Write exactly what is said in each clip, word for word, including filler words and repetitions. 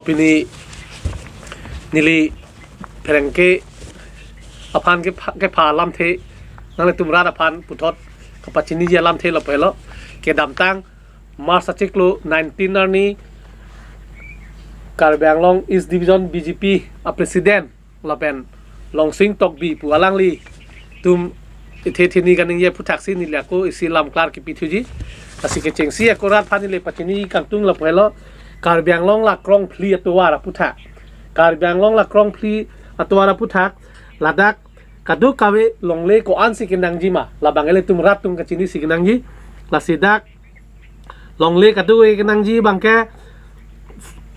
Pini neli pherangke aphan kepha, kepha alamthe, nanglitum rat aphan puthot kapachiniji alamthe lapu helo. Kedamtang March achiklo nineteen arni Karbi Anglong East Division B J P a President lapen Longsing Tokbi pu alanglitum ithe thini kaningje aphuthaksi neli ako isi lam klar kipithuji. Lasi kechengsi ako rat aphan neli pachini kangtung lapu helo. Karbi Anglong la krongphli atovar aputhak. Karbi Anglong la krongphli atovar aputhak. Ladak kadokave longle ko-ansi kenangji ma, labang ilitum rat atum kachinisi kenangji. Lasi dak longle kadokave kenangji abangke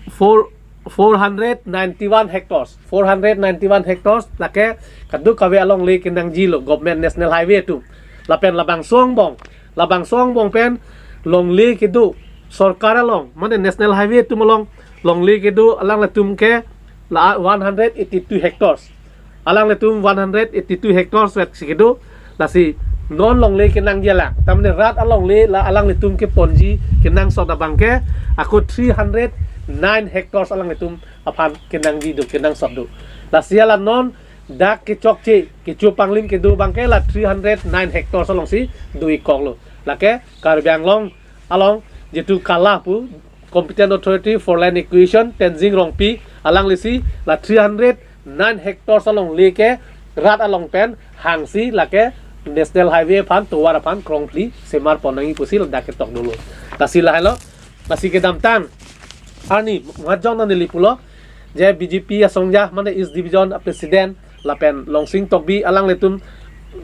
four, four hundred ninety-one hectares. Four hundred ninety-one hectares lake kadokave alongle kenangjilo government National Highway atum. Lapen labangso angbong, labangso angbong pen longle kedo sorkar along, mane National Highway atum along longle kedo alanglitum ke la one hundred eighty-two hectares. Alanglitum one hundred eighty-two hectares vetsi kedo. Lasi non longle kenangji alang, tamne rat alongle la alanglitum keponji kenangsot abangke ako three hundred nine hectares alanglitum aphan kenangji do, kenangsot do. Lasi ala non dak kechokche, kecho panglim kedo abangke la three hundred nine hectares alongsi do-ik koklo. Lake Karbi Anglong along jitu KALA pu, Competent Authority for Land Acquisition, Tensing Rongpi, alanglisi la three hundred nine hectares alongle ke rat along pen hangsi lake National Highway aphan, tovar aphan krongphli semar pon nangji pusi ladak ketok dolo. Lasi lahelo, lasi kedamtang arni majong na neli pulo, je B J P asongja mane East Division a President lapen Longsing Tokbi alanglitum,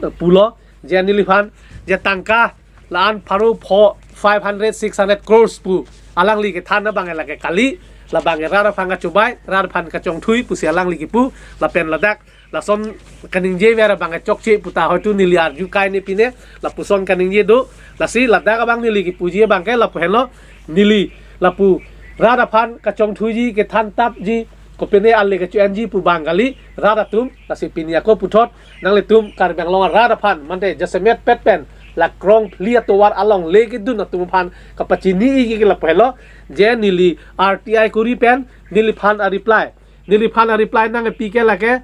eh, pulo, je neliphan je tangka la-an pharo pho five hundred, six hundred crores pu alangli kethan abang lake kali, labang rat aphan kachobai, rat aphan kachongthui pusi alangli kipu. Lapen ladak lason kaningje ver abang chokche puta hoitu neli arju kai ne pine, lapuson kaningje do. Lasi ladak abang neli kipuji abangke lapu helo, neli lapu rat aphan kachongthuiji, kethan tapji, kopine ale kacho-enji pu abang kali, rat atum. Lasi pini ako puthot nanglitum Karbi Anglong arat aphan mante jasemet pet pen la krongphli atovar alongle kedun atum aphan kapachini-ik ke lapu helo, je neli R T I kuri pen neliphan a reply, neliphan a reply nangpi ke lake,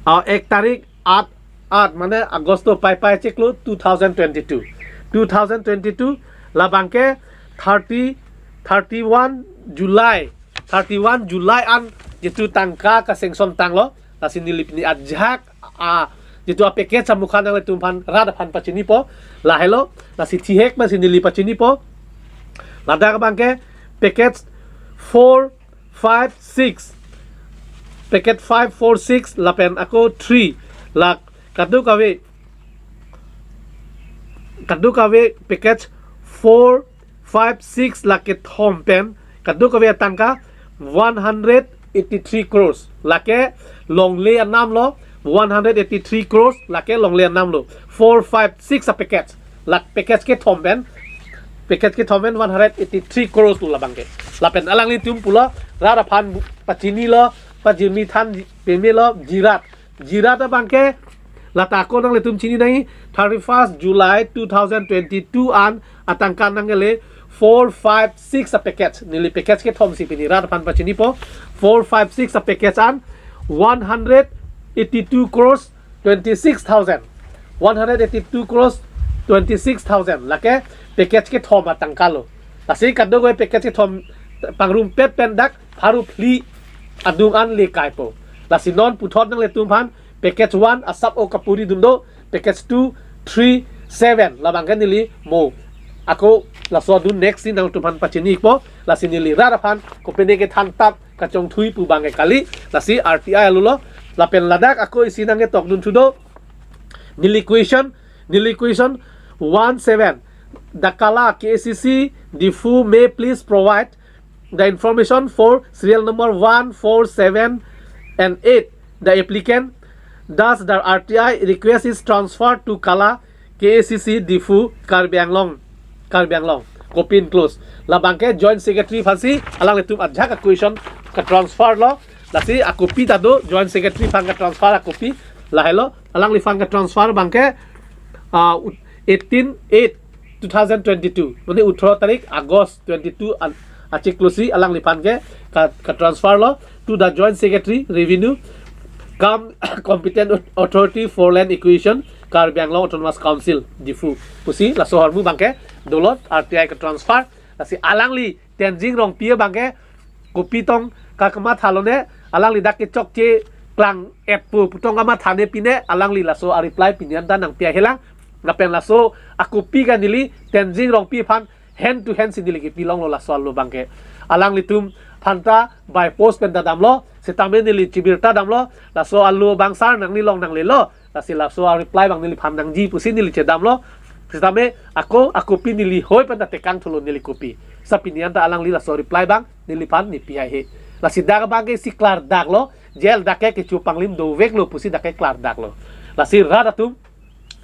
ah, ek tarik at, at mane Agosto pai pai chiklo two thousand twenty-two. Two thousand twenty-two labangke thirty, thirty-one July, thirty-one July an jitu tangka ka-sanction tanglo. Lasi neli pini ajahak a jitu a package amukha nanglitum aphan rat aphan pachinipo. Lahelo, lasi thihek masi neli pachinipo. Ladak abangke package four five six, package five, four, six lapen ako three, la kadokave, kadokave package four, five, six lake kethom pen kadokave atangka one hundred eighty-three crores. Lake longle anamlo, one hundred eighty-three crores lake longle anamlo. Four, five, six a package. La package kethom pen, package kethom pen one hundred eighty-three crores lo labangke. Lapen alanglitum pulo, rat aphan bu-, pachinilo, pajirmi than pemelo, jirat. Jirat abangke lata ako nanglitum chini nangji, thirty-first July two thousand twenty-two an atangka nangle four, five, six a package. Neli package kethom si pini rat aphan pachinipo. Four, five, six a package an one hundred eighty-two crores twenty-six thousand. One hundred eighty-two crores twenty-six thousand. Lake package kethom atangkalo. Lasi kadokave package kethom pangrumpet pen dak pharo phli adung an le kaipo. Lasi non puthot nanglitum aphan package one asap o kapuri dun do, package two, three, seven labangke neli mo ako laso adun next si nangtum aphan pachini-ikpo. Lasi neli rat aphan kopine kethan tap kachongthui pu abangke kali, lasi R T I alulo. Lapen ladak ako isi nangketok dunthu do. Neli question, neli question one seven. The KALA K A C C Diphu may please provide the information for serial number one four seven and eight. The applicant, thus the R T I request is transferred to KALA K A C C Diphu, Karbi Anglong, Karbi Anglong. Copy enclosed. Labangke Joint Secretary aphansi alanglitum ajahak a question ka-transfer lo. Lasi a copy ta do, Joint Secretary aphan ka-transfer a copy. Lahelo, alangliphan ka-transfer abangke, ah, ut-, eighteen eight two thousand twenty-two. Mane eighteen tarik August twenty-two an, achiklo si alangliphan ke ka, ka transfer lo to the Joint Secretary Revenue cum Competent Authority for Land Acquisition, Karbi Anglong Autonomous Council, Diphu pusi laso ahormu abangke dolo, R T I ka transfer. Lasi alangli Tenzing Rongpi abangke kopi tong ka kamatha lone, alangli dak kechokche klang-et pu pu tong kamatha ne pine, alangli laso a-reply pini anta nangpi ahelang. Lapen laso akopi ke neli Tenzing Rongpi aphan hand to hand si neli kipi longlo laso alo abangke. Alanglitum aphanta by post pen ta damlo, sitame neli chibirta damlo, laso alo abang sir nangli long nanglelo, lasi laso a-reply abang neliphan nangji pusi neli chedamlo. Sitame ako akopi neli hoi pen ta tekang thulo neli kopi. Sa pini anta alangli laso reply abang neliphan nepi ahe. Lasi dak abangke si klardaklo, je dak ke kecho panglim doveklo pusi dak ke klardaklo. Lasi rat atum,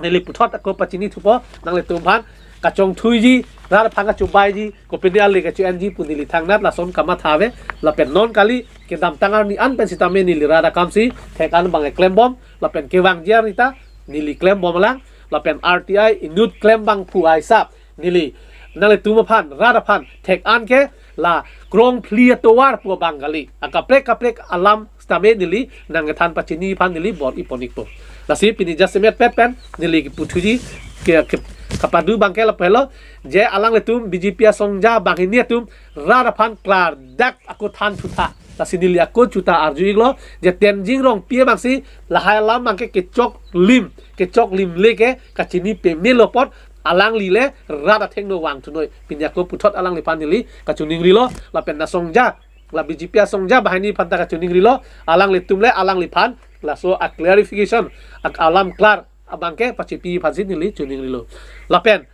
neli puthot ako pachini thupo nanglitum aphan, kachongthuiji, rat aphan kachobaiji, kopine ale kacho-enji pu neli thangnat lason kamatha ave. Lapen non kali kedamtang arni an pen sitame neli rat akam si thek-an abang klembom, lapen kevangji arni ta neli klembom lang, lapen R T I inut klem abang pu aisap neli nanglitum aphan, rat aphan thek-an ke la krongphli atovar pu abang kali, akaprek kaprek alam sitame neli nangkethan pachini aphan neli bor-i pon-ikpo. Lasi pini jasemet pet pen neli keputhuji ke, ke, kapadu abangke lapu helo, je alanglitum B J P asongja banghini atum rat aphan klardak ako than thutha. Lasi neli ako chuta arju-iklo, je Tenzing Rongpi abang si lahai alam abangke kechoklim, kechoklimle ke kachini pemelo apot alangli le rat athengno vangthunoi. Pini ako puthot alangliphan neli kachiningrilo, lapen asongja, la B J P asongja banghini aphanta kachiningrilo, alanglitum le alangliphan laso a-clarification, ak alam klar abangke pachipi aphansi neli chiningrilo. Lapen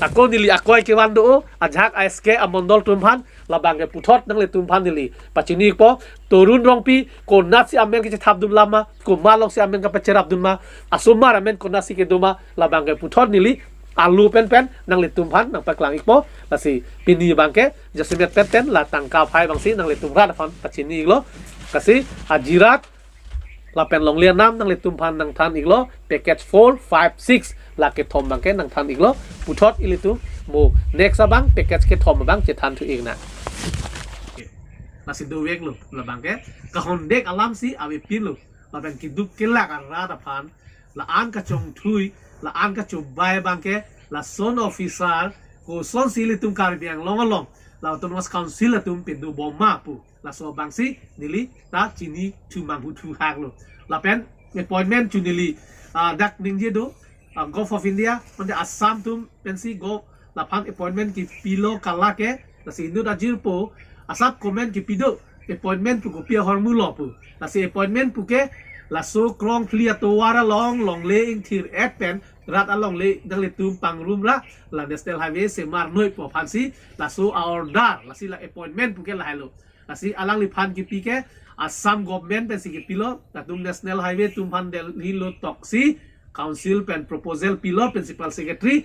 ako neli akoi kevan do, ajahak a-S K amondol atum aphan, labangke puthot nanglitum aphan neli pachini-ikpo, Tarun Rongpi konatsi amen kechethapdun lama, komat alongsi amen kapacherapdun ma, asomar amen konatsi kedo ma, labangke puthot neli alo pen pen nanglitum aphan nangpaklang-ikpo. Lasi pini abangke jasemet pen pen la tangka aphai abangsi nanglitum rat aphan pachini-iklo. Lasi ajirat lapen longle anam nanglitum aphan nangthan-iklo, package four, five, six, la kethom abangke nangthan-iklo. Puthot ilitum mo next abang package kethom abang chethan thu-ik nang. Lasi doveklo, labangke kahondek alamsi avepinlo. Lapen keduk kelak arat aphan, la-an kachongthui, la-an kachobai abangke, lason officer kosonsi ilitum Karbi Anglong along la Autonomous Council atum pindobom ma pu, laso abangsi neli ta chini thumang hu thu haklo. Lapen appointment chu neli, ah, dak ningje do, ah, Govt of India, mane Assam atum pensi Govt laphan appointment kipilo kala ke, lasi inut ajirpo, asap comment kipi do, appointment pu kopi ahormu lo pu. Lasi appointment pu ke, laso krongphli atovar along longle ingthir-et pen, rat alongle nanglitum pangrum ra, la National Highway semar noi pu aphansi, laso a-order, lasi la appointment pu ke lahailo. Lasi alangliphan kipi ke, Assam government pensi kipilo, latum National Highway atum aphan Delhi lo toksi, council pen proposal pilo, principal secretary,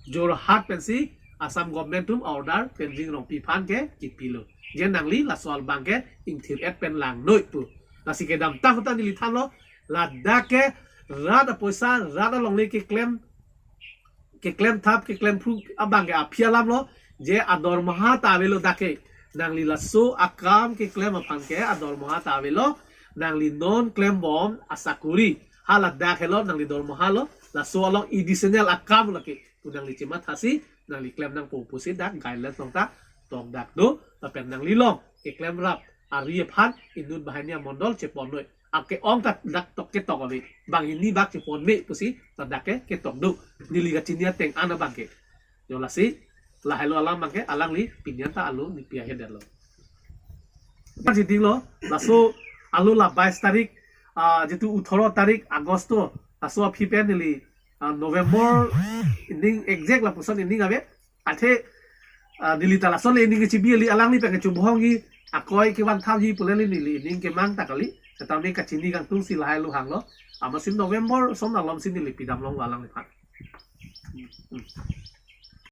Jorhat pensi, Assam government atum order Tenzing Rongpi aphan ke kipilo. Je nangli laso abangke ingthir-et pen langnoi pu. Lasi kedamtang ahut ta neli thanlo, ladak ke rat apoisa, rat alongle keklem, keklem thap, keklem phru abangke aphi alam lo, je adormaha ta avelo dak ke. Nangli laso akam keklem aphan ke adormaha ta avelo, nangli non klembom asakuri. Hala dak helo nangli dormaha lo, laso along additional akam lake pu nangli chimathasi, nangli klem nangpo pusi dak guidelines along ta tokdak do, lapen nangli along keklem rap ari aphan inut banghini amondol chepon noi. Ake-ong ta dak tok ketok ave. Banghini bak chepon me pusi ta dak ke ketok do. Neli kachini ateng an abangke. Jo lasi, lahailo alam abangke, alangli pini anta alo nepi ahe detlo. Kan si dinglo, laso alo la bais tarik, ah, jitu othoro tarik Agosto, laso aphi pen neli, ah, November ening exact lapuson ening ave, athe, ah, neli ta lason le ening kechibi kali, alangli pen kechubhongji, akoi kevan thamji pu le neli ening kemang ta kali, setame kachini kangtungsi lahailo hanglo, amatsi November ason alomsi neli pidam longlo alangliphan. Hmm.